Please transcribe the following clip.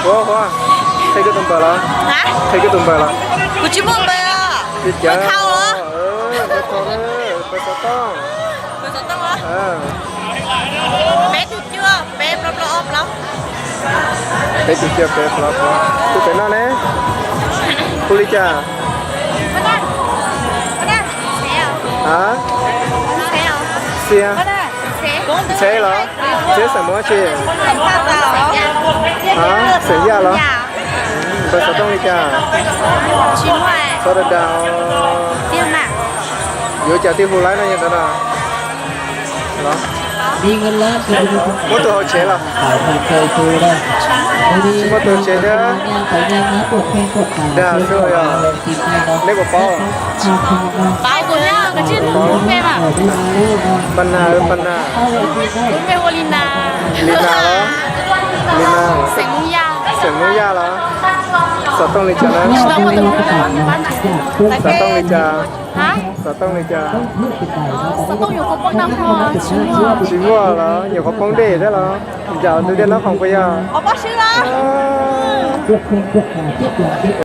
Huab, huab, qhia koj tus npawb los? Qhia koj tus npawb los? Kuv tsis muaj npawb. Tsis muaj khau los? Npawb xov tooj. Npawb xov tooj. Peb tug cuaj peb plaub plaub ob plaub. Peb tug cuaj peb plaub plaub. Tus pem no ne? Hu li cas? A, Ntxheb los? Ntxheb xeem Hmoob tsi? A, xeem Yaj los? Npawb xov tooj li cas? Txhob dag dag. Yuav cas thiaj hu laib no yog ntawd no. Muab tus hauv tsev los? Tsis muaj tus hauv tsev thiab. Dag xwb yog. Neb puas paub? Pas Nas, Pas Nas. Li Nas los? Li Nas. Xeem Hmoob Yaj los? Xov tooj li cas na? Xov tooj li cas? Xov tooj li cas? Tsis muaj los? Nyuam qhuav poob dej thiab los? Ncaus tus dej nab khoom puas yog?